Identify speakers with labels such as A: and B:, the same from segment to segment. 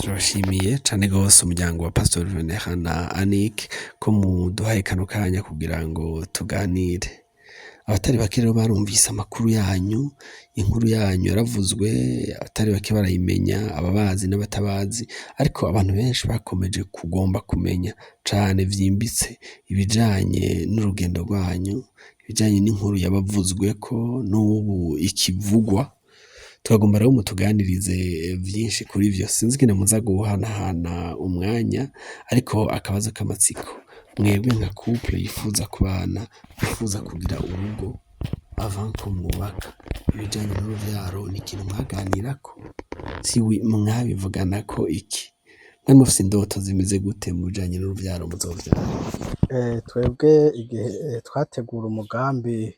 A: Turabashimiye cane gose umuryango wa Pastor Venera na Annick ko muduhaye kano kanya kugira ngo tuganire. Abatari bake rero barumvise amakuru yanyu, inkuru yanyu yaravuzwe, abatari bake barayimenya, ababazi n'abatabazi, ariko abantu benshi bakomeje kugomba kumenya cane vyimbitse ibijanye n'urugendo rwanyu, ibijanye n'inkuru yabavuzweko n'ubu ikivugwa. Turagomba rero mutuganirize vyinshi kuri vyo. Sinzi ingene muza guhanahana umwanya, ariko akabazo k'amatsiko, mwebwe nka couple yifuza kubana, yifuza kugira urugo avant ko mwubaka, ibijanye n'uruvyaro ni ikintu mwaganirako? Si mwabivuganako iki? Mwe mufise indoto zimeze gute mu bijanye n'uruvyaro muzovyara?
B: Twebwe igihe twategura umugambi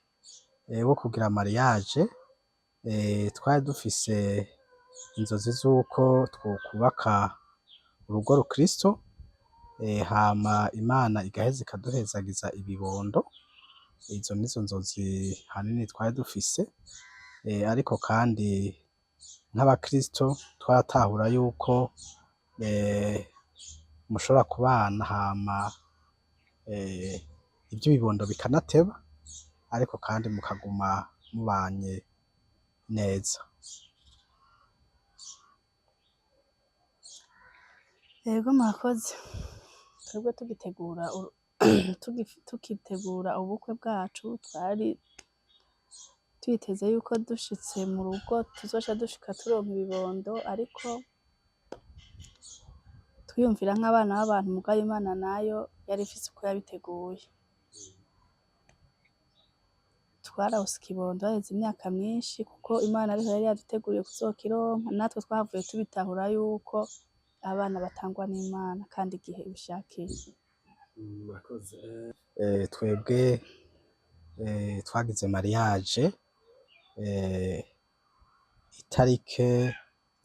B: wo kugira mariage, twari dufise inzozi z'uko twokubaka urugo rukristo, hama Imana igaheza ikaduhezagiza ibibondo. Izo nizo nzozi hanini twari dufise, ariko kandi nk'abakristo twaratahura yuko mushobora kubana hama ivy'ibibondo bikanateba, ariko kandi mukaguma mubanye neza.
C: Yego, murakoze. Twebwe tugitegura ubukwe bwacu, twari twiteze yuko dushitse mu rugo tuzoca dushika turonka ibibondo, ariko twiyumvira nk'abana b'abantu, mugabo Imana nayo yari ifise uko yabiteguye. Twararose ikibondo haheze imyaka myinshi, kuko Imana ariho yari yaduteguriye kuzokironka. Natwe twahavuye tubitahura yuko abana batangwa n'Imana kandi igihe ibishakiye.
A: Murakoze.
B: Twebwe twagize mariage itarike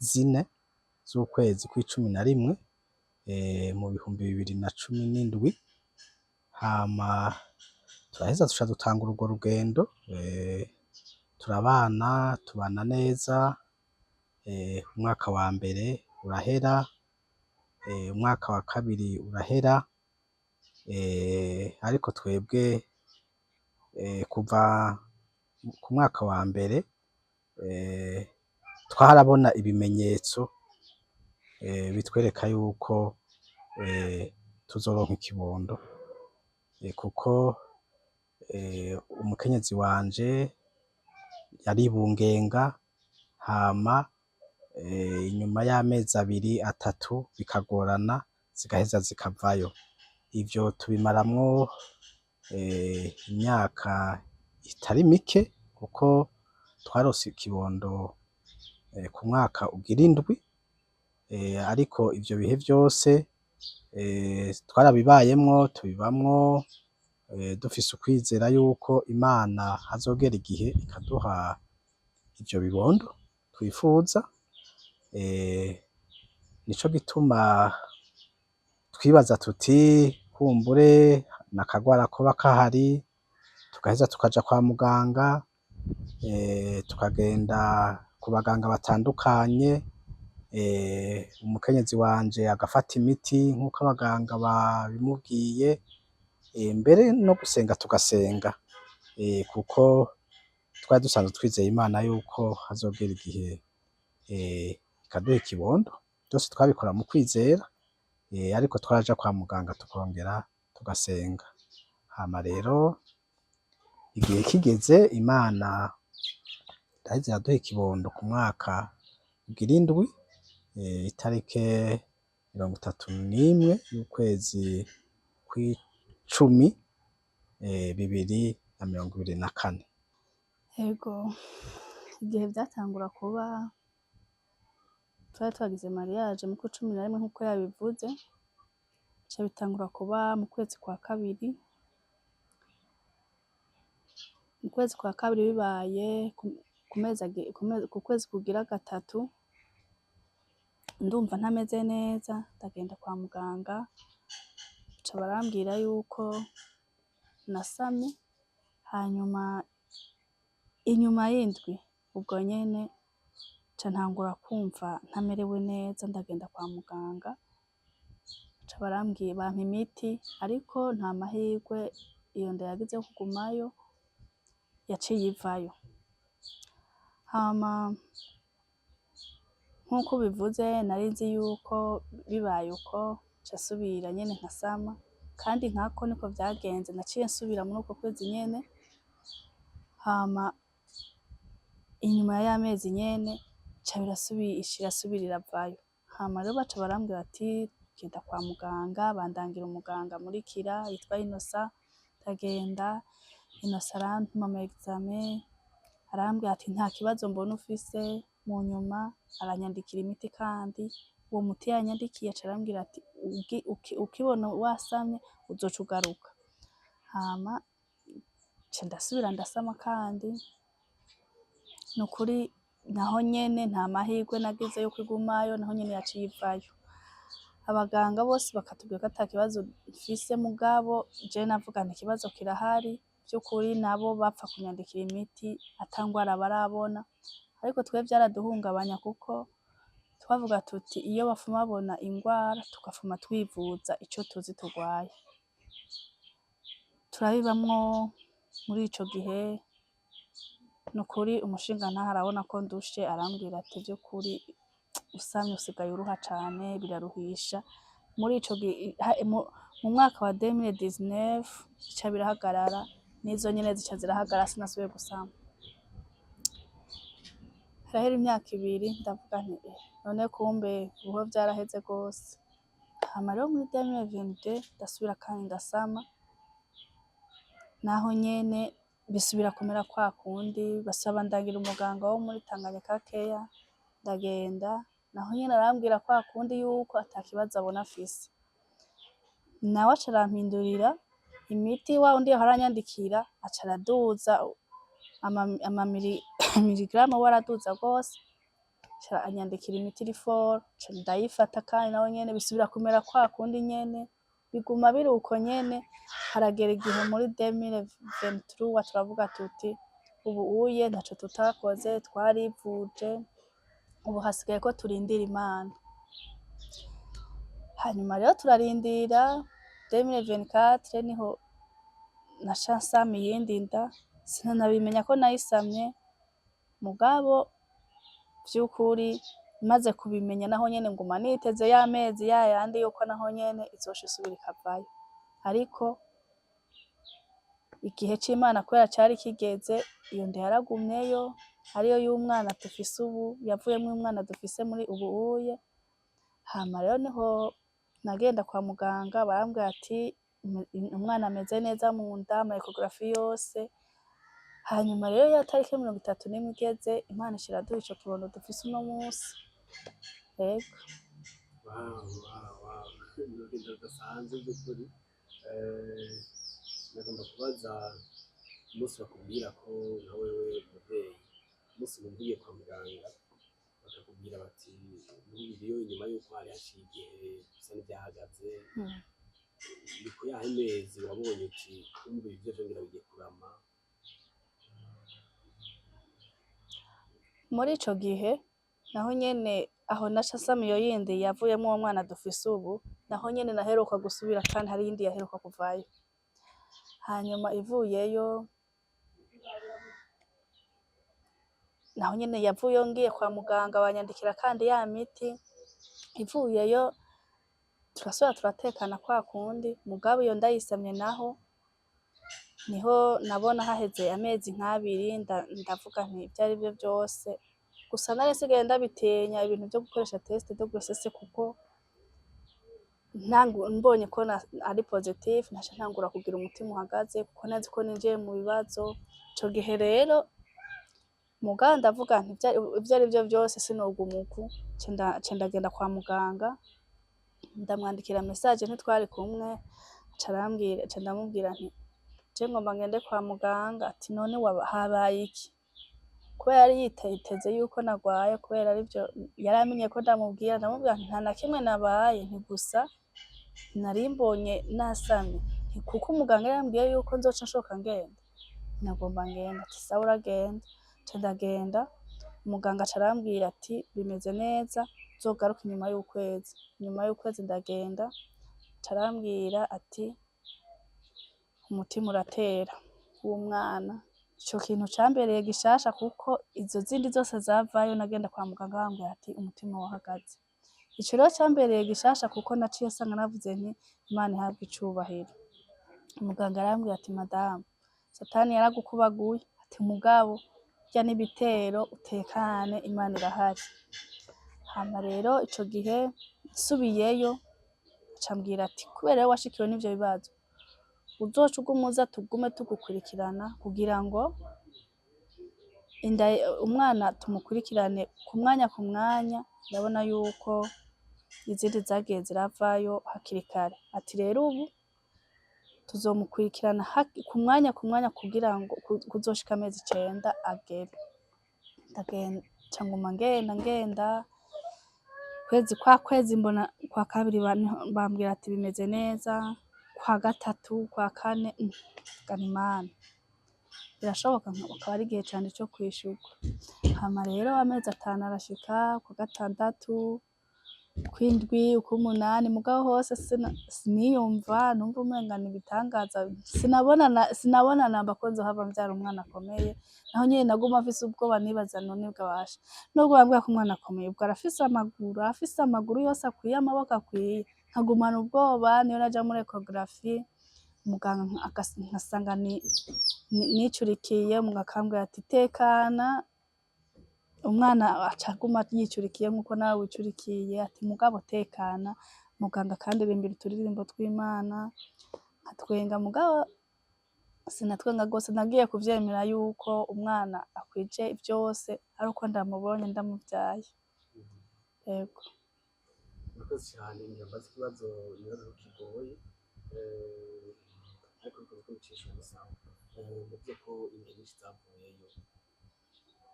B: 4 z'ukwezi kw'icumi na rimwe, mu 2017, hama turaheza tuca dutangura urwo rugendo, turabana, tubana neza. Umwaka wa mbere urahera, umwaka wa kabiri urahera, ariko twebwe kuva ku mwaka wa mbere twarabona ibimenyetso bitwereka yuko tuzoronka ikibondo, kuko umukenyezi wanje yaribungenga, hama inyuma y'amezi 2, 3 bikagorana, zigaheza zikavayo. Ivyo tubimaramwo imyaka itari mike, kuko twarose ikibondo ku mwaka ugira indwi, ariko ivyo bihe vyose twarabibayemwo, tubibamwo dufise ukwizera yuko Imana hazogera igihe ikaduha ivyo bibondo twifuza. Nico gituma twibaza tuti kumbure nakagwara koba kahari, tugaheza tukaja kwa muganga, tukagenda ku baganga batandukanye, umukenyezi wanje agafata imiti nk'uko abaganga babimubwiye, mbere no gusenga tugasenga, kuko twari dusanzwe twizeye Imana yuko hazogera igihe ikaduha ikibondo. Byose twabikora mu kwizera, ariko twaraja kwa muganga tukongera tugasenga. Hama rero igihe kigeze Imana iraheza iraduha ikibondo ku mwaka ugira indwi, itarike 31 y'ukwezi kw'icumi, 2024.
C: Ego, igihe vyatangura kuba, twari twagize mariage mu kwa 11 nkuko yabivuze, bica bitangura kuba mu kwezi kwa kabiri. Mu kwezi kwa kabiri bibaye ku kwezi kugira gatatu, ndumva ntameze neza, ndagenda kwa muganga, baca barambwira yuko nasamye. Hanyuma inyuma y'indwi ubwo nyene Nca ntangura kumva ntamerewe neza, ndagenda kwa muganga, baca barambwiye bampa imiti, ariko nta mahirwe iyo nda yagize yo kugumayo, yaciye ivayo. Hama nk'uko ubivuze, nari nzi yuko bibaye uko nca nsubira nyene nkasama, kandi nkako niko vyagenze, naciye nsubira muri uko kwezi nyene. Hama inyuma y'amezi nyene ica irasubira iravayo. Hama rero baca barambwira ati genda kwa muganga, bandangira umuganga muri Kira yitwa Innocent. Ndagenda, Innocent arantuma ama examen, arambwira ati nta kibazo mbona ufise. Mu nyuma aranyandikira imiti, kandi uwo muti yanyandikiye aca arambwira ati ukibona wasamye uzoca ugaruka. Hama nca ndasubira ndasama, kandi nukuri naho nyene nta mahirwe nagize yo kugumayo, naho nyene yaciye ivayo. Abaganga bose bakatubwira ko ata kibazo mfise, mugabo je navuga nti ikibazo kirahari vy'ukuri. Nabo bapfa kunyandikira imiti ata ngwara barabona, ariko twe vyaraduhungabanya, kuko twavuga tuti iyo bafuma babona ingwara tugafuma twivuza ico tuzi turwaye. Turabibamwo muri ico gihe. Nukuri umushingantahe arabona ko ndushe, arambwira ati vy'ukuri usamye usigaye uruha cane, biraruhisha. Muri ico gihe mu mwaka wa 2019 bica birahagarara, n'izo nyene zica zirahagarara, sinasubiye gusama. Harahera imyaka 2, ndavuga nti "Eh, none kumbe ubu vyaraheze gose." Hama rero muri 2022 ndasubira kandi ndasama, naho nyene bisubira kumera kwa kundi. Basaba ndangira umuganga wo muri Tanganyika Care, ndagenda, naho nyene arambwira kwa kundi yuko ata kibazo abona afise. Nawe aca arampindurira imiti, wa wundi yahora anyandikira aca araduza ama miligramme, we araduza gose, aca anyandikira imiti iri fort, nca ndayifata, kandi naho nyene bisubira kumera kwa kundi nyene, biguma biri uko nyene. Haragera igihe muri 2023 turavuga tuti ubu uye ntaco tutakoze, twarivuje, ubu hasigaye ko turindira Imana. Hanyuma rero turarindira, 2024 niho naca nsama iyindi nda, sinanabimenya ko nayisamye. Mugabo vy'ukuri maze kubimenya, naho nyene nguma niteze y'amezi yayandi yuko naho nyene izoca isubira ikavayo, ariko igihe c'Imana kubera cari kigeze, iyo nda yaragumyeyo, ariyo y'umwana dufise ubu, yavuyemwo umwana dufise muri ubu uye. Hama rero niho nagenda kwa muganga, barambwira ati umwana ameze neza mu nda, ama échographie yose. Hanyuma rero ya tariki 31 igeze, Imana ica iraduha ico kibondo dufise uno musi. Ego.
A: Wow, ni urugendo rudasanzwe by'ukuri. Nagomba kubaza, umunsi bakubwira ko nka wewe umuvyeyi, umunsi wumva ugiye kwa muganga bakakubwira bati ntubiriyo, inyuma y'uko hari haciye igihe bisa n'ivyahagaze, ni ku yahe mezi wabonye uti kumva ibi vyo ngira bigiye kurama?
C: Muri ico gihe naho nyene aho naca nsama iyo yindi yavuyemwo uwo mwana dufise ubu, naho nyene naheruka gusubira, kandi hari iyindi yaheruka kuvayo. Hanyuma ivuyeyo, naho nyene yavuyeyo ngiye kwa muganga banyandikira kandi ya miti. Ivuyeyo turasubira turatekana kwa kundi, mugabo iyo ndayisamye naho niho nabona haheze amezi nk'abiri, ndavuga nti ivyo arivyo vyose, gusa nari nsigaye ndabitinya ibintu vyo gukoresha test de grossesse, kuko mbonye ko ari positif naca ntangura kugira umutima uhagaze, kuko nazi ko ninjiye mu bibazo ico gihe. Rero mugabo ndavuga nti ivyo arivyo vyose sinoguma uku, nca ndagenda kwa muganga, ndamwandikira message, ntitwari kumwe, aca arambwira, nca ndamubwira nti je ngomba ngende kwa muganga. Ati none habaye iki? Kubera yari yiteze yuko nagwaye, kubera arivyo yari amenye ko ndamubwira. Ndamubwira nti nta na kimwe nabaye, nti gusa nari mbonye nasamye, nti kuko umuganga yambwiye yuko nzoca nshoka ngenda, nagomba ngenda. Ati sawa, uragenda. Nca ndagenda. Umuganga aca arambwira ati bimeze neza, uzogaruke inyuma y'ukwezi. Inyuma y'ukwezi ndagenda, aca arambwira ati umutima uratera w'umwana. Ico kintu cambereye gishasha kuko izo zindi zose zavayo nagenda kwa muganga bambwira ati umutima wahagaze. Ico rero cambereye gishasha kuko naciye nsanga navuze nti Imana ihabwe icubahiro. Umuganga arambwira ati madamu, satani yaragukubaguye, ati mugabo rya n'ibitero utekane, Imana irahari. Hama rero ico gihe nsubiyeyo aca ambwira ati kubera rero washikiwe n'ivyo bibazo, uzoca uguma uza tugume tugukurikirana kugira ngo inda umwana tumukurikirane ku mwanya ku mwanya. Ndabona yuko izindi zagiye ziravayo hakiri kare. Ati rero ubu tuzomukurikirana ku mwanya ku mwanya kugira ngo kuzoshika amezi 9 agere. Ndagenda, nca nguma ngenda ngenda, kwezi kwa kwezi mbona kwa kabiri bambwira ati bimeze neza, kwa gatatu, kwa kane, mvuga nti Mana birashoboka akaba ari igihe canje co kwishurwa. Hama rero amezi 5 arashika, kwa gatandatu, kw'indwi, ukw'umunani, mugabo hose siniyumva, numva umenga ni ibitangaza, sinabona namba ko nzohava mvyara umwana akomeye. Naho nyene naguma mfise ubwoba, nibaza none bwabasha nubwo bambwira ko umwana akomeye, ubwo arafise amaguru, arafise amaguru yose akwiye, amaboko akwiye, nkagumana ubwoba. Niyo naja muri échographie, muganga nkasanga nicurikiye, muganga akambwira ati tekana, umwana aca aguma yicurikiye nkuko nawe wicurikiye, ati mugabo tekana. Muganga akandirimbira uturirimbo tw'Imana nkatwenga, mugabo sinatwenga gose. Nagiye kuvyemera yuko umwana akwije vyose ari uko ndamubonye ndamuvyaye. Yego.
A: Murakoze cyane. Ngira ikibazo nibaza ko kigoye, ariko bikunze kubicisha ubusa. Muvuze ko inda nyinshi zavuyeyo,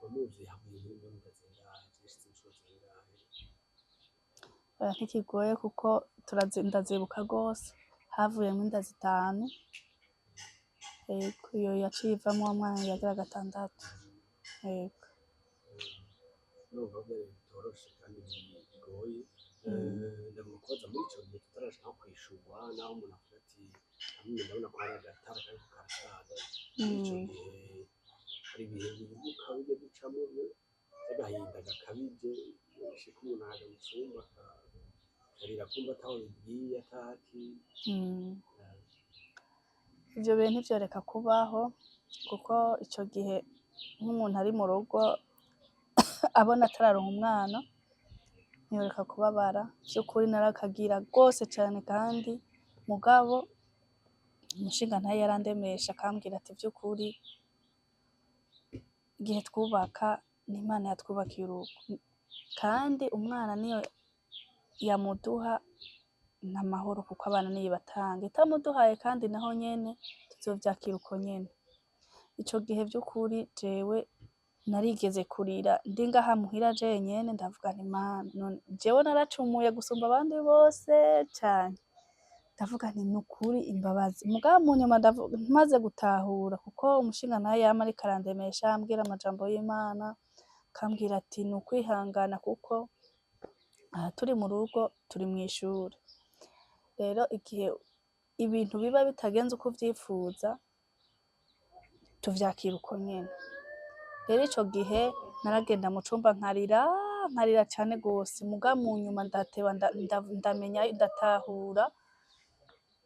A: wamuvye havuye inda zingahe? Vyashitse inshuro zingahe?
C: Oya, ntikigoye kuko ndazibuka gose, havuyemwo inda 5. Yego, iyo yaciye ivamwo umwana yagira 6. Yego.
A: Ndumva byari ibintu bitoroshe kandi bigoye. Ndagomba kubaza, muri ico gihe tutarashika nko kwishurwa, naho umuntu avuga ati hamwe ndabona ko hari agatara kariko karacana, muri ico gihe hari ibihe wibuka bijya ducamwo by'agahinda gakabije, bishika umuntu akaja mu cumba akarira kumva ataho bibwiye ataki?
C: Ivyo bintu ntivyoreka kubaho, kuko ico gihe nk'umuntu ari mu rugo abona atararonka umwana ntiyoreka kubabara. Vy'ukuri narakagira rwose cane, kandi mugabo umushingantahe yarandemesha akambwira ati vy'ukuri igihe twubaka ni Imana yatwubakiye urugo, kandi umwana niyo yamuduha n'amahoro, kuko abana niyo ibatanga, itamuduhaye kandi naho nyene tuzovyakira uko nyene. Ico gihe vy'ukuri jewe narigeze kurira ndi ngaha muhira jenyene, ndavuga nti Mana, none jewe naracumuye gusumba abandi bose cane? Ndavuga nti nukuri imbabazi. Mugabo mu nyuma maze gutahura, kuko umushingantahe yama ariko arandemesha, ambwira amajambo y'Imana, akambwira ati ni ukwihangana kuko aha turi mu rugo turi mw'ishure. Rero igihe ibintu biba bitagenze uko uvyifuza, tuvyakira uko nyene. Rero ico gihe naragenda mu cumba nkarira, nkarira cane gose, muga mu nyuma ndateba ndamenya, ndatahura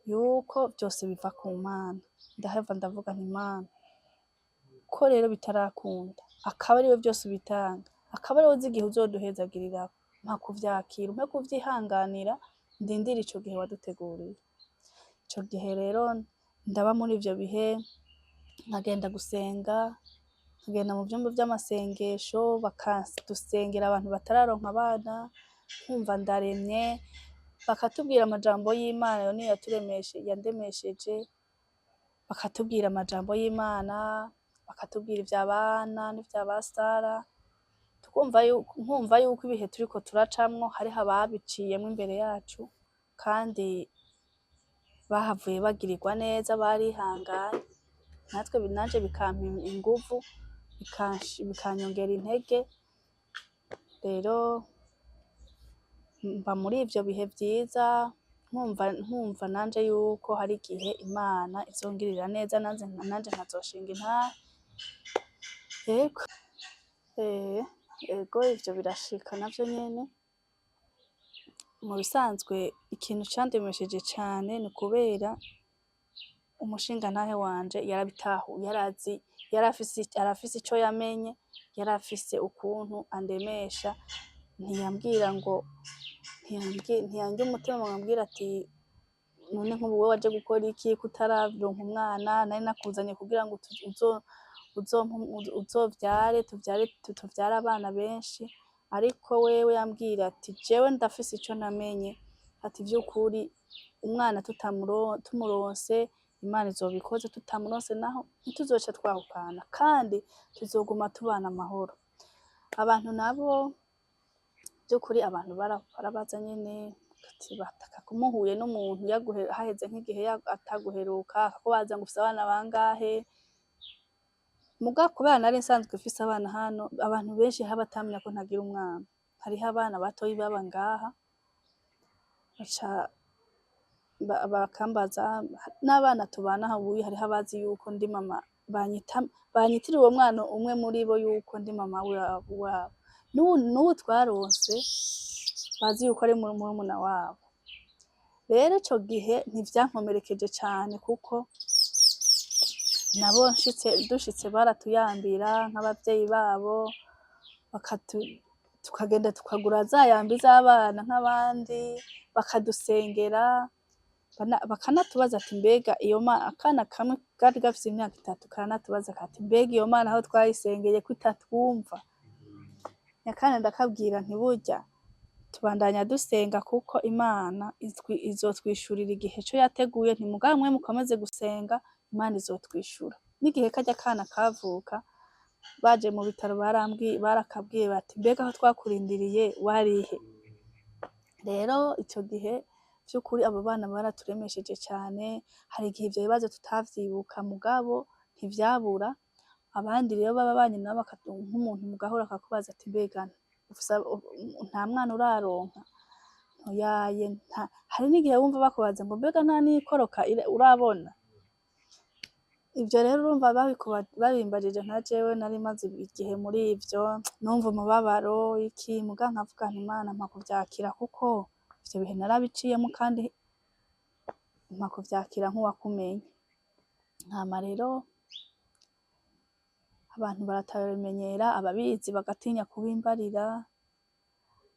C: yuko vyose biva ku Mana. Ndahava ndavuga nti Mana, ko rero bitarakunda, akaba ariwe vyose ubitanga, akaba ariwe uzi igihe uzoduhezagirirako, mpa kuvyakira, umpe kuvyihanganira, ndindire ico gihe waduteguriye. Ico gihe rero ndaba muri ivyo bihe, nkagenda gusenga, nkagenda mu vyumba vy'amasengesho, bakadusengera abantu batararonka abana, nkumva ndaremye, bakatubwira amajambo y'Imana. Iyo niyo yandemesheje, bakatubwira amajambo y'Imana, bakatubwira ivy'abana n'ivya ba Sara, nkumva yuko ibihe turiko turacamwo hariho ababiciyemwo imbere yacu, kandi bahavuye bagirirwa neza, barihanganye. Natwe nanje bikampa inguvu, bikanyongera intege. Rero mba muri ivyo bihe vyiza, nkumva nanje yuko hari igihe Imana izongirira neza nanje nkazoshinga intahe. Yego, ego ivyo birashika navyo nyene. Mu bisanzwe ikintu candemesheje cane ni ukubera umushingantahe wanje yarabitahuye, yarazi, yarafise, arafise ico yamenye, yarafise ukuntu andemesha, ntiyambwira ngo ntiyandya umutima ngo ambwire ati none nk'ubu wewe waje gukora iki ko utararonka umwana, nari nakuzanye kugira ngo uzovyare, tuvyare abana benshi. Ariko wewe yambwira ati jewe ndafise ico namenye, ati vy'ukuri umwana tumuronse Imana izobikoze, tutamuronse naho ntituzoca twahukana, kandi tuzoguma tubana amahoro. Abantu nabo vy'ukuri abantu barabaza nyene, ati bataka kumuhuye n'umuntu haheze nk'igihe ataguheruka, akakubaza ngo ufise abana bangahe. Muga kubera nari nsanzwe mfise abana hano, abantu benshi haba batamenya ko ntagira umwana. Hariho abana batoyi baba ngaha, baca bakambaza, n'abana tubana aha ubuye hariho abazi yuko ndi mama, banyitira uwo mwana umwe muri bo yuko ndi mama wabo. N'ubu twaronse bazi yuko ari murumuna wabo. Rero ico gihe ntivyankomerekeje cane, kuko nabo dushitse baratuyambira nk'abavyeyi babo, tukagenda tukagura za yambi z'abana nk'abandi, bakadusengera, bakanatubaza ati mbega iyo akana kamwe kari gafise imyaka 3 karanatubaza kati mbega iyo mana aho twayisengeye ko itatwumva. Nyakana ndakabwira nti burya tubandanya dusenga kuko Imana izotwishurira igihe co yateguye, nti mugabo mwe mukomeze gusenga Imana izotwishura. N'igihe karya kana kavuka baje mu bitaro barakabwiye bati mbega aho twakurindiriye warihe? Rero ico gihe vy'ukuri abo bana baraturemesheje cane. Hari igihe ivyo bibazo tutavyibuka, mugabo ntivyabura. Abandi rero baba banye nabo nk'umuntu mugahura akakubaza ati mbega nta mwana uraronka? Ntuyaye, hari n'igihe wumva bakubaza ngo mbega nta n'ikoroka urabona? Ivyo rero urumva babimbajije nka jewe nari maze igihe muri ivyo, numva umubabaro iki, muga nkavuga nti Imana mpa kuvyakira kuko ivyo bihe narabiciyemo, kandi mpa kuvyakira nk'uwakumenye. Hama rero abantu baratabimenyera, ababizi bagatinya kubimbarira.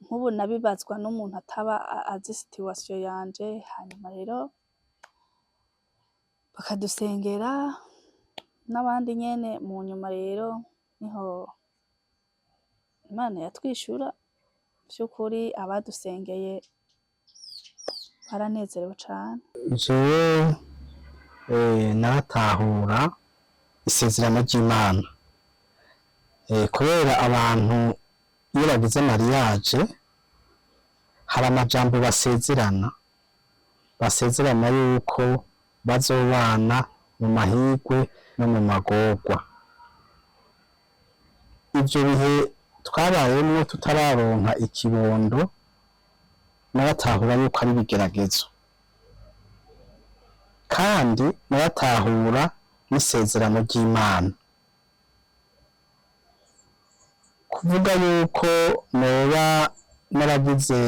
C: Nk'ubu nabibazwa n'umuntu ataba azi situation yanje. Hanyuma rero bakadusengera n'abandi nyene. Mu nyuma rero niho Imana yatwishura. Vy'ukuri abadusengeye baranezerewe cane.
B: Jewe naratahura isezerano ry'Imana, kubera abantu iyo bagize mariage hari amajambo basezerana yuko bazobana mu mahirwe no mu magorwa. Ivyo bihe twabayemwo tutararonka ikibondo, naratahura yuko ari ibigeragezo, kandi naratahura n'isezerano ry'Imana. Kuvuga yuko noba naragize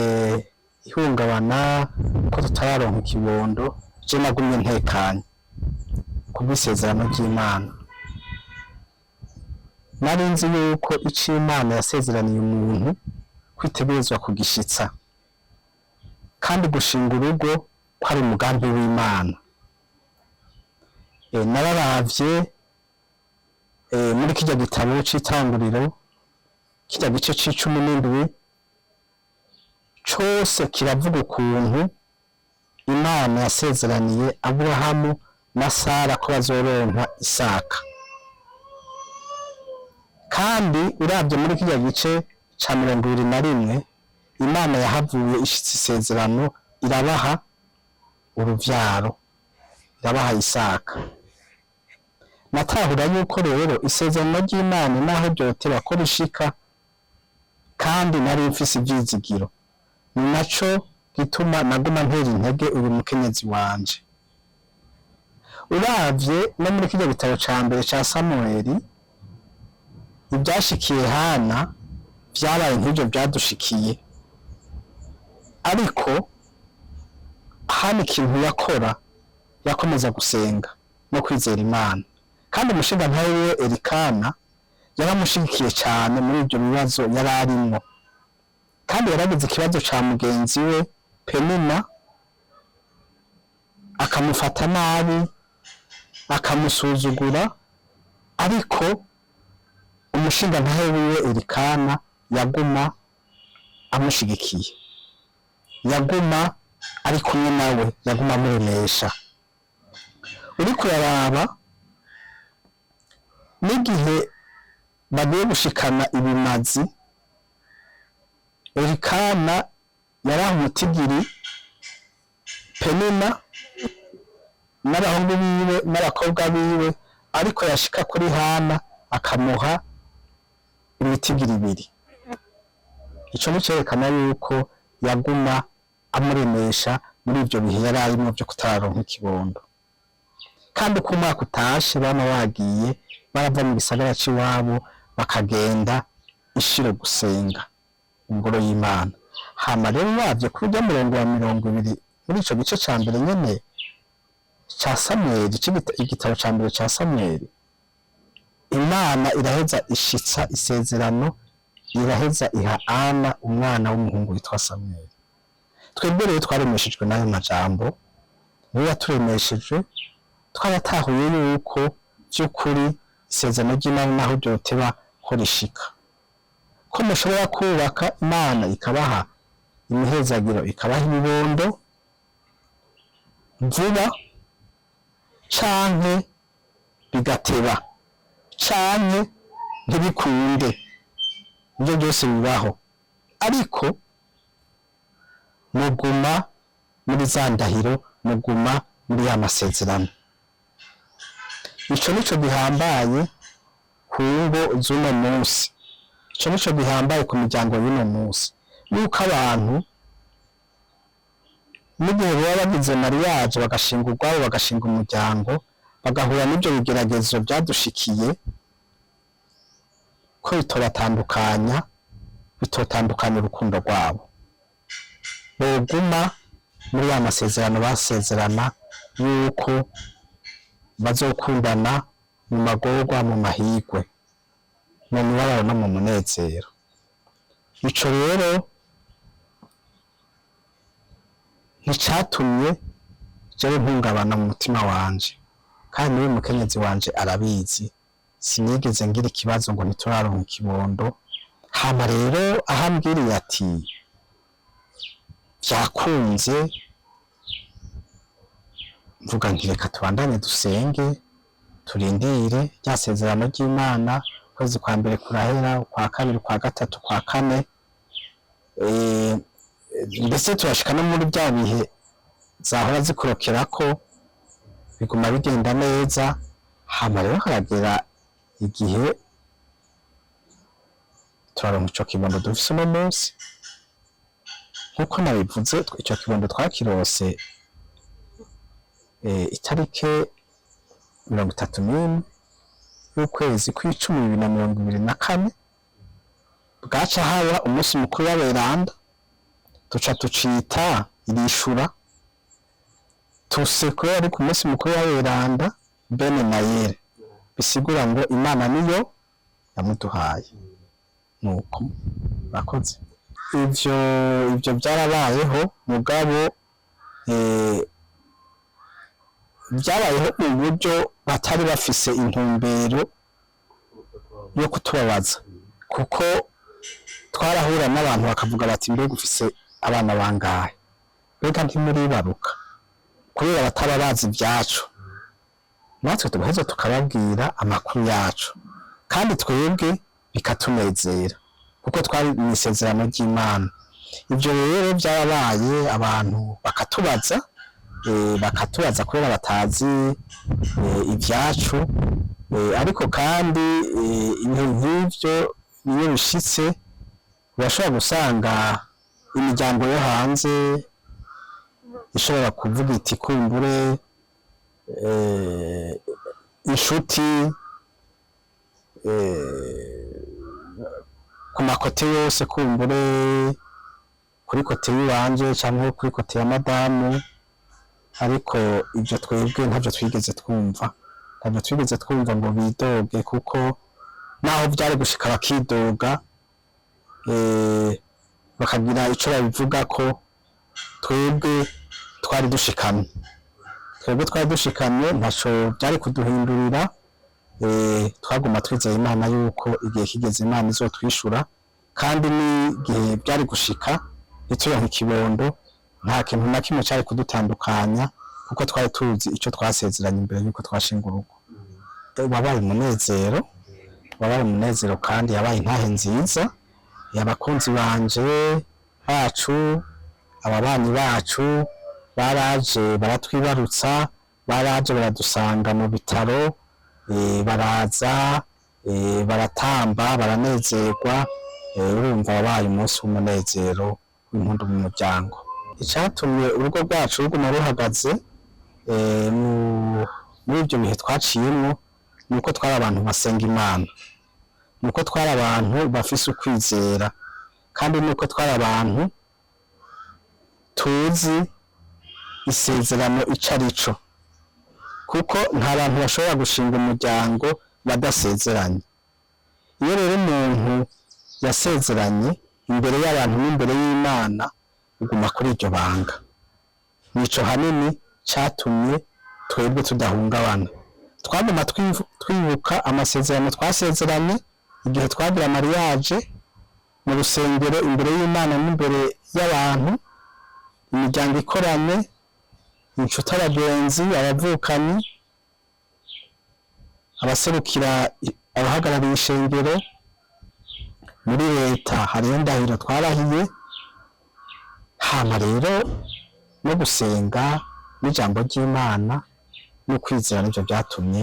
B: ihungabana ko tutararonka ikibondo, je nagumye ntekanye kubw'isezerano ry'Imana. Nari nzi yuko ico Imana yasezeraniye umuntu ko itegerezwa kugishitsa, kandi gushinga urugo ko ari umugambi w'Imana. Nararavye muri kirya gitabo c'itanguriro, kirya gice c'icumi n'indwi cose kiravuga ukuntu Imana yasezeraniye Aburahamu na Sara ko bazoronka Isaka. Kandi uravye muri kirya gice ca 21, Imana yahavuye ishitsa isezerano, irabaha uruvyaro, irabaha Isaka. Natahura yuko rero isezerano ry'Imana naho ryoteba ko rishika, Kandi nari mfise ivyizigiro, ni naco gituma naguma ntera intege uyu mukenyezi wanje. Uravye no muri kirya gitabo ca mbere ca Samueli, ivyashikiye Hana vyabaye nk'ivyo vyadushikiye, ariko Hana ikintu yakora, yakomeza gusenga no kwizera Imana, kandi umushingantahe wiwe Elikana yaramushigikiye cane muri ivyo bibazo yari arimwo. Kandi yaragize ikibazo ca mugenzi we Penina, akamufata nabi, akamusuzugura, ariko umushingantahe wiwe Elikana yaguma amushigikiye, yaguma ari kumwe nawe, yaguma amuremesha. Uriko uraraba n'igihe bagiye gushikana ibimazi, Elikana yaraha umutigiri Penina n'abahungu biwe n'abakobwa biwe, ariko yashika kuri Hana akamuha imitigiri ibiri. Ico ni cerekana yuko yaguma amuremesha muri ivyo bihe yari arimwo vyo kutararonka ikibondo. Kandi uko umwaka utashe bama bagiye barava mu gisagara c'iwabo bakagenda ishiro gusenga ingoro y'Imana. Hama rero uravye kuri urya murongo wa 20 muri ico gice ca mbere nyene ca Samweli, igitabo ca mbere ca Samweli, Imana iraheza ishitsa isezerano, iraheza iha Ana umwana w'umuhungu witwa Samweli. Twebwe rero twaremeshejwe n'ayo majambo, niwe yaturemesheje, twaratahuye yuko vy'ukuri isezerano ry'Imana naho ryoteba ko rishika, ko mushobora kubaka Imana ikabaha imihezagiro, ikabaha ibibondo vuba, canke bigateba, canke ntibikunde, ivyo byose bibaho, ariko muguma muri za ndahiro, muguma muri ya masezerano. Ico nico gihambaye ku ngo z'uno munsi, ico nico gihambaye ku miryango y'uno munsi, yuko abantu n'igihe baba bagize mariage, bagashinga urwabo, bagashinga umuryango, bagahura n'ivyo bigeragezo vyadushikiye, ko bitobatandukanya, bitotandukanya urukundo rwabo, boguma muri ya masezerano basezerana yuko bazokundana mu magorwa, mu mahigwe, mu mibabaro no mu munezero. Ico rero nticatumye jewe mpungabana mu mutima wanje, kandi n'uyu mukenyezi wanje arabizi, sinigeze ngira ikibazo ngo ntituraronka ikibondo. Hama rero aho ambwiriye ati vyakunze, mvuga nti reka tubandanye dusenge, turindire rya sezerano ry'Imana. Ukwezi kwa mbere kurahera, ukwa kabiri, ukwa gatatu, ukwa kane, mbese turashika no muri bya bihe zahora zikorokerako, biguma bigenda neza. Hama rero haragera igihe turaronka ico kibondo dufise uno munsi. Nkuko nabivuze, ico kibondo twakirose itarike 31 y'ukwezi kw'icumi 2024. Bwaca haba umunsi mukuru w'aberanda, tuca tucita irishura tuse kubera ari ku munsi mukuru w'aberanda bene Nayere, bisigura ngo Imana niyo yamuduhaye. Nuko bakoze ivyo byarabayeho, mugabo byabayeho mu buryo batari bafise intumbero yo kutubabaza, kuko twarahura n'abantu bakavuga bati: "Mbega ufise abana bangahe? Mbega ntimuribaruka?" Kubera bataba bazi ibyacu, natwe tugaheza tukababwira amakuru yacu, kandi twebwe bikatunezera kuko twari mu isezerano ry'Imana. Ibyo rero byarabaye, abantu bakatubaza, bakatubaza kubera batazi ibyacu, ariko kandi ibintu nk'ivyo iyo bishitse Urashobora gusanga imiryango yo hanze ishobora kuvuga iti kumbure inshuti ku ma côtés yose, kumbure kuri côté y'iwanje canke kuri côté ya madamu, ariko ivyo twebwe ntavyo twigeze twumva, ntavyo twigeze twumva ngo bidoge, kuko naho vyari gushika bakidoga, bakagira ico babivugako, twebwe twari dushikamye, twebwe twari dushikamye, ntaco vyari kuduhindurira. Twaguma twizeye Imana yuko igihe kigeze Imana izotwishura, kandi n'igihe byari gushika ntituronke ikibondo, nta kintu na kimwe cari kudutandukanya, kuko twari tuzi ico twasezeranye imbere yuko twashinga urugo. Wabaye umunezero, wabaye umunezero, kandi yabaye intahe nziza. Abakunzi banje bacu, ababanyi bacu baraje baratwibarutsa, baraje baradusanga mu bitaro, baraza, baratamba, baranezerwa. Urumva wabaye umunsi w'umunezero, w'impundu mu muryango. Icatumye urugo rwacu ruguma ruhagaze muri ibyo bihe twaciyemwo, ni uko twari abantu basenga Imana, ni uko twari abantu bafise ukwizera, kandi ni uko twari abantu tuzi isezerano ico arico, kuko nta bantu bashobora gushinga umuryango badasezeranye. Iyo rero umuntu yasezeranye imbere y'abantu n'imbere y'Imana, uguma kuri iryo banga. Nico hanini catumye twebwe tudahungabana. Twaguma twibuka amasezerano twasezeranye igihe twagira mariage mu rusengero, imbere y'Imana n'imbere y'abantu, imiryango ikoranye, inshuti, abagenzi, abavukanyi, abaserukira, abahagarariye ishengero muri leta. Hariho indahiro twarahiye. Hama rero no gusenga n'ijambo ry'Imana no kwizera, nivyo vyatumye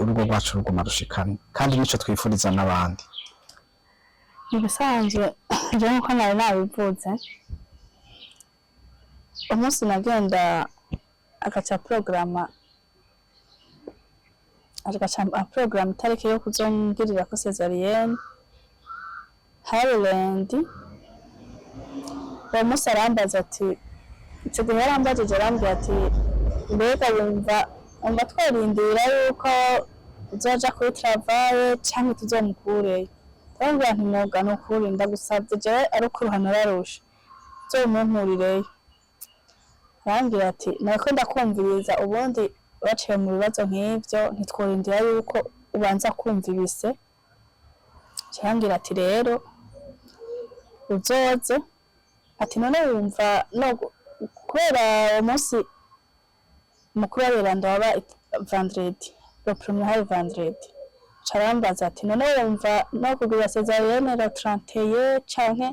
B: urugo rwacu ruguma rushikamye, kandi nico twifuriza n'abandi.
C: Mu bisanzwe, njyewe nkuko nari nabivuze, umunsi nagenda agaca porogaramu itariki yo kuzongirira ko césarienne hari lundi. Uwo munsi arambaza ati, ico gihe yarambajije, arambwira ati: "Mbega wumva tworindira yuko uzoja kuri travail canke tuzomukureyo?" Ndamubwira nti: "Mwuga, nukuri ndagusavye, jewe ari ukuruha nararushe, uzomunkurireyo." Arambwira ati: "Nariko ndakumviriza, ubundi baciye mu bibazo nk'ivyo ntitworindira yuko ubanza kumva ibise." Arambwira ati: "Rero uzoze." Ati: "None wumva no kubera uwo munsi mukuru w'aberanda waba vendredi, le premier hari vendredi." Aca arambaza ati: "None wumva no kugira césarienne le 31, canke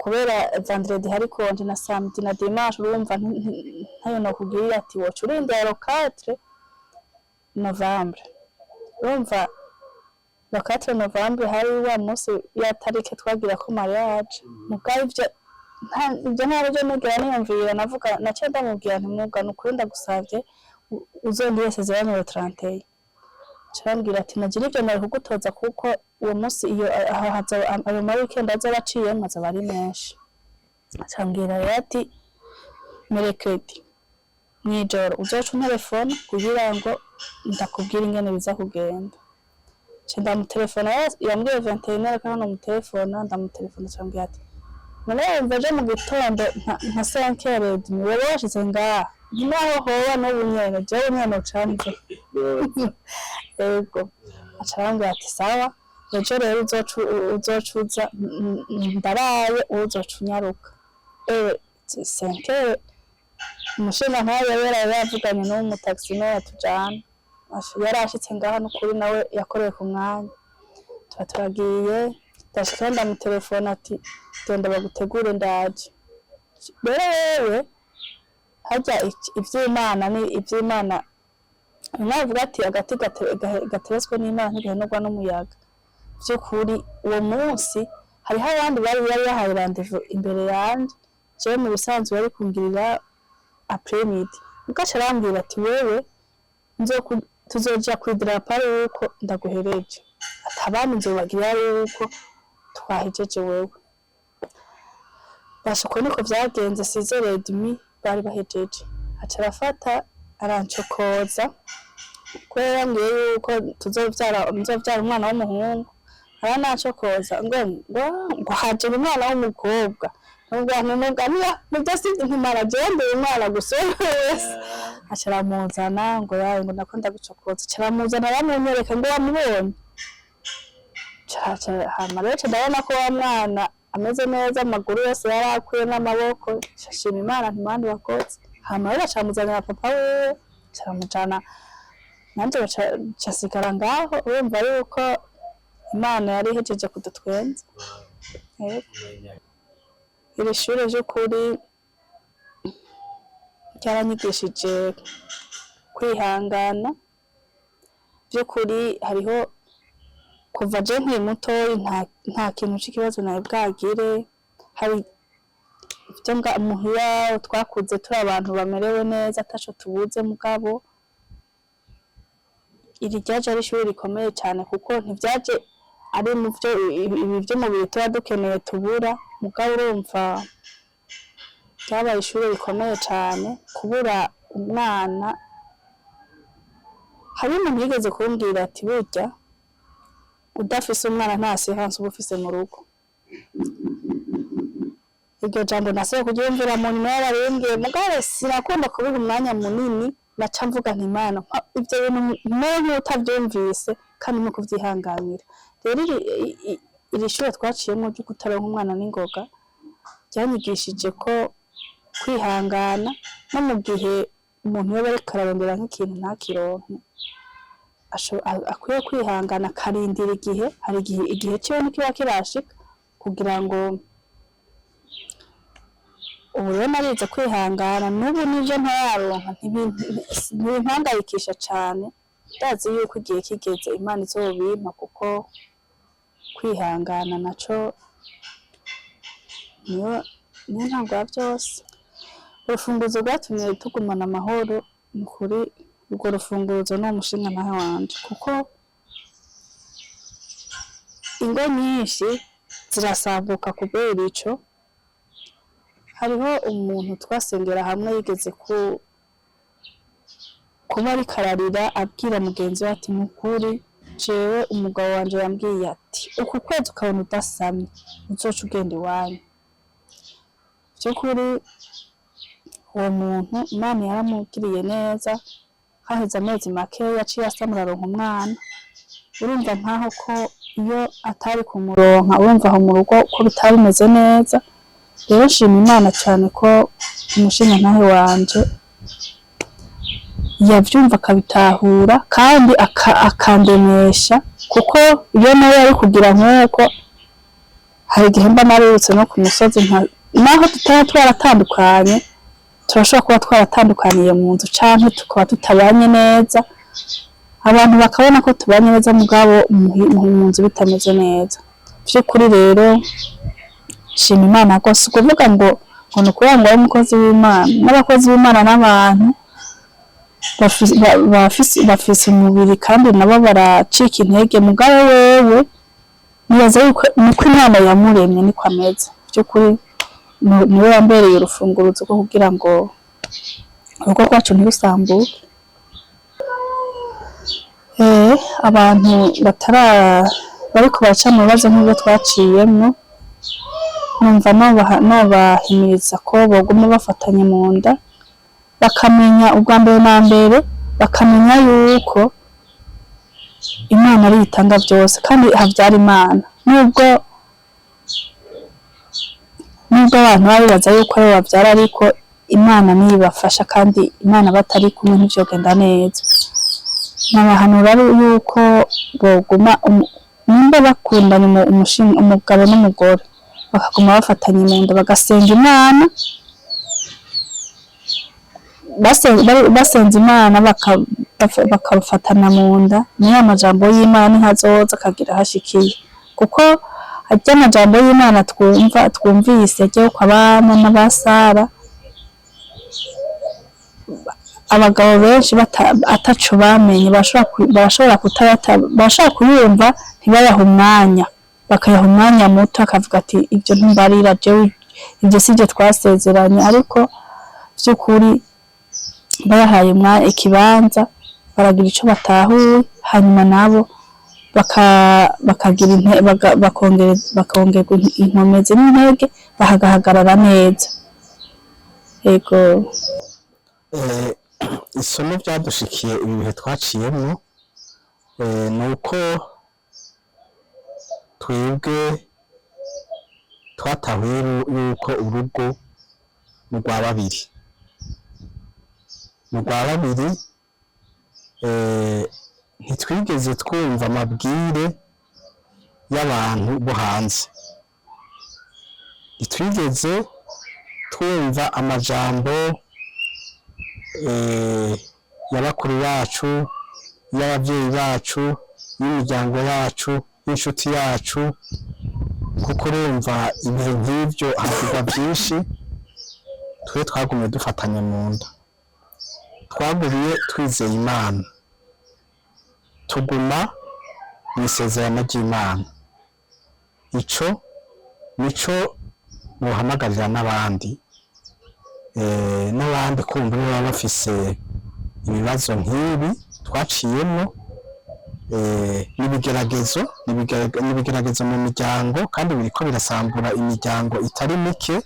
C: kubera vendredi hari congé na samedi na dimanche, urumva ntayo nokugirira?" Ati: "Woca urindira le 4 novembre." Urumva le 4 novembre hari wa munsi ya tariki twagirako mariage. Mugabo ivyo ntabyo nigera niyumvira. Navuga, naciye ndamubwira nti: "Mwuga, nukuri ndagusavye, uzongire césarienne le 31." Aca arambwira ati: "Nagira ivyo nari kugutoza, kuko uwo munsi iyo aho hazoba ayo ma weekend azoba aciyemwo azoba ari menshi." Aca ambwira rero ati: "Mercredi mw'ijoro uzoca unterefona kugira ngo ndakubwire ingene biza kugenda." Nca ndamutelefona, yambwiye 21, reka hano mutelefona. Ndamutelefona, aca ambwira ati: "None wumva ejo mu gitondo nka 5h30 woba washitse ngaha?" Nti: "Naho hoba n'ubu nyene, jewe nyene noca nza." Ego, aca arambwira ati: "Sawa, ejo rero uzoca uza, ndaraye, uzoca unyaruka." Ewe, 5h, umushingantahe yari yaraye yavuganye n'uwo mutaxi niwe yatujana. Yari ashitse ngaha, n'ukuri nawe yakoreye ku mwanya. Tuba turagiye, ndashikayo, ndamutelefona ati: "Genda bagutegure, ndaje." Rero wewe harya ivy'Imana ni ivy'Imana. Bimwe bavuga ati: "Agati gateretswe n'Imana ntigahenurwa n'umuyaga." Vy'ukuri uwo munsi Hariho abandi bari yari yahaye rendez-vous imbere yanje, jewe mu bisanzwe yari kungirira après midi, mugaca arambwira ati: "Wewe tuzoja kw'idarapo ari uko ndaguhereje", ati: "Abandi nzobagirira ari uko twahejeje wewe." Basha, uko niko vyagenze. 6h30 bari bahejeje, aca arafata arancokoza, kubera yambwiye yuko tuzovyara, nzovyara umwana w'umuhungu. Aranancokoza ngo haje umwana w'umukobwa. Nubwo niya nibyo sivyo, ntimara jewe ndeye umwana gusa wese. Aca aramuzana ngo yawe, ngo nako ndagucokoza. Aca aramuzana, aramunyereka ngo: "Wamubonye?" Hama rero ndabona ko wa mwana ameze neza, amaguru yose yari akwiye n'amaboko. Nshima Imana, nti: "Mana, urakoze." Hama rero baca bamuzanira papa wiwe, aca aramujana, nanje baca nsigara ngaho. Urumva yuko Imana yari ihejeje kudutwenza. Yego. Iri shure vy'ukuri ryaranyigishije kwihangana vy'ukuri. Hariho kuva je nkiri mutoyi, nta kintu c'ikibazo nari bwagire. Hari ivyo nga muhira twakuze turi abantu bamerewe neza, ataco tubuze. Mugabo iri ryaje ari ishure rikomeye cane, kuko ntivyaje ari muvyo ibi vy'umubiri tuba dukeneye tubura. Mugabo urumva ryabaye ishure rikomeye cane kubura umwana. Hariho umuntu yigeze kumbwira ati: "Burya udafise umwana nta assurance uba ufise mu rugo." Iryo jambo nasubiye kuryumvira mu nyuma y'abarimbwiye, mugabo sinakunda kubiha umwanya munini. Naca mvuga nti: "Mana, ivyo bintu mpe nk'utavyumvise kandi no kuvyihanganira." Rero iri shure twaciyemwo ryo kutaronka umwana n'ingoga ryanyigishije ko kwihangana, no mu gihe umuntu yoba ariko ararondera nk'ikintu ntakironke, akwiye kwihangana akarindira igihe. Hari igihe ciwe ntikiba kirashika. Kugira ngo ubu rero narize kwihangana, n'ubu n'ivyo ntararonka ntibimpangayikisha cane. Ndazi yuko igihe kigeze Imana izobimpa, kuko kwihangana naco niyo ntango ya vyose. Urufunguzo rwatumye tugumana amahoro, nukuri urwo rufunguzo ni umushingantahe wanje, kuko ingo nyinshi zirasambuka kubera ico. Hariho umuntu twasengera hamwe yigeze kuba ariko ararira, abwira mugenzi we ati: "Nukuri jewe umugabo wanje yambwiye ati uku kwezi ukabona udasamye uzoca ugenda iwanyu." Vy'ukuri uwo muntu Imana yaramugiriye neza, haheze amezi make yaciye asamura, aronka umwana. Urumva nkaho ko iyo atari kumuronka, urumva aho mu rugo ko bitari bimeze neza. Rero nshima Imana cane ko umushingantahe wanje yavyumva, akabitahura kandi akandemesha, kuko iyo nawe yari kugira nk'uko, hari igihe mba naributse no ku musozi naho tutaba twaratandukanye, turashobora kuba twaratandukaniye mu nzu canke tukaba tutabanye neza, abantu bakabona ko tubanye neza, mugabo mu nzu bitameze neza. Vy'ukuri rero shima Imana rwose. Ukuvuga ngo ni ukuvuga ngo ari umukozi w'Imana, n'abakozi b'Imana n'abantu bafise umubiri, kandi nabo baracika intege. Mugabo wewe nibaza yuko niko Imana yamuremye, niko ameze. Vy'ukuri niwe wambereye urufunguruzo rwo kugira ngo urugo rwacu ntirusambuke. Abantu batara bariko baraca mu bibazo nk'ivyo twaciyemwo, numva nobahimiriza ko boguma bafatanye mu nda, bakamenya ubwa mbere na mbere, bakamenya yuko Imana ariyo itanga vyose kandi havyara Imana. Nubwo abantu baba bibaza yuko aribo bavyara, ariko Imana niyo ibafasha, kandi Imana batari kumwe ntivyogenda neza. Nabahanura yuko boguma nimba bakundanye, umugabo n'umugore bakaguma bafatanye mu nda, bagasenga Imana, basenze Imana bakafatana mu nda, niyo amajambo y'Imana niho azoza akagira aho ashikiye, kuko Arya majambo y'Imana twumva twumvise ryo kwa bana n'abasara, abagabo benshi ataco bamenye barashobora kutayata, barashobora kuyumva ntibayahe umwanya, bakayaha umwanya muto, akavuga ati ibyo ntumbarira jewe, ibyo sivyo twasezeranye. Ariko vy'ukuri bayahaye ikibanza, baragira ico batahuye, hanyuma nabo bakagira bakongerwa inkomezi n'intege, bagahagarara neza. Ego.
B: Isomo byadushikiye ibi bihe twaciyemwo, ni uko twebwe twatahuye yuko urugo ni urwa babiri, ni urwa babiri. Ntitwigeze twumva amabwire y'abantu bo hanze, ntitwigeze twumva amajambo ya bakuru bacu, y'abavyeyi bacu, y'imiryango yacu, y'inshuti yacu, kuko urumva ibihe nk'ivyo havugwa vyinshi. Twe twagumye dufatanye mu nda, twagumye twizeye Imana, tuguma mw'isezerano ry'Imana. Ico nico nohamagarira n'abandi, n'abandi kumva baba bafise ibibazo nk'ibi twaciyemwo, n'ibigeragezo n'ibigeragezo mu miryango, kandi biriko birasambura imiryango itari mike.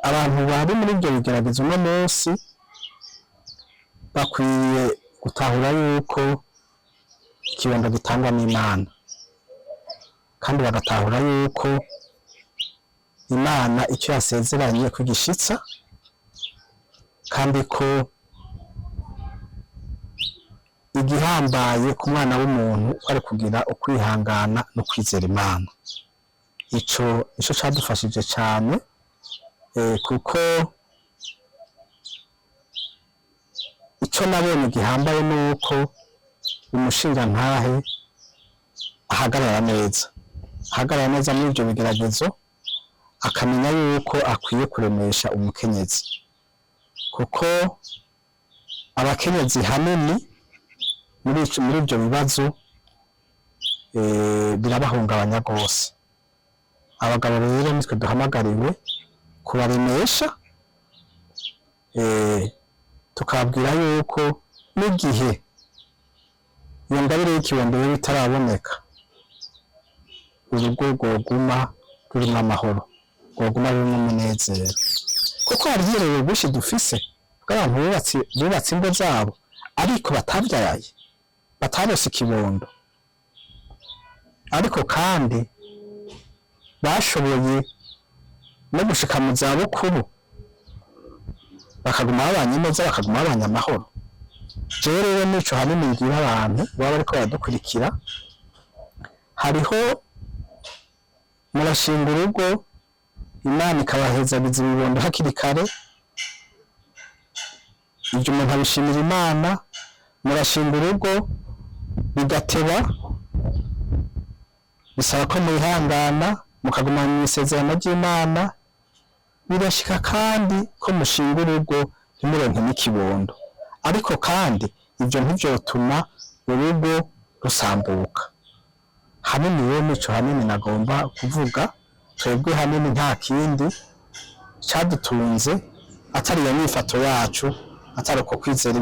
B: Abantu bari muri ivyo bigeragezo uno munsi bakwiye gutahura yuko ikibondo gitangwa n'Imana, kandi bagatahura yuko Imana icyo yasezeranye kugishitsa, kandi ko igihambaye ku mwana w'umuntu ko ari kugira ukwihangana no kwizera Imana. Ico nico cadufashije cane, kuko ico nabonye gihambaye nuko umushingantahe ahagarara neza, ahagarara neza muri ivyo bigeragezo, akamenya yuko akwiye kuremesha umukenyezi, kuko abakenyezi hanini muri ivyo bibazo birabahungabanya gose. Abagabo rero nitwe duhamagariwe kubaremesha, tukababwira yuko n'igihe iyo ngabire y'ikibondo yoba itaraboneka, urugo rwoguma rurimwo amahoro, rwoguma rurimwo umunezero, kuko hariho uburorero bwinshi dufise bw'abantu bubatse ingo zabo ariko batavyaye, batarose ikibondo, ariko kandi bashoboye no gushika mu zabukuru bakaguma babanye neza, bakaguma babanye amahoro. Jewe rero nico hanini mbwira abantu baba bariko baradukurikira, hariho murashinga urugo, Imana ikabahezagiza ibibondo hakiri kare, ivyo umuntu abishimira Imana. Murashinga urugo bigateba, bisaba ko mwihangana mukaguma mw'isezerano ry'Imana. Birashika kandi ko mushinga urugo ntimuronke n'ikibondo, ariko kandi ivyo ntivyotuma urugo rusambuka. Hanini rero nico hanini nagomba kuvuga, twebwe hanini nta kindi cadutunze atari iyo nyifato yacu, atari uko kwizera Imana.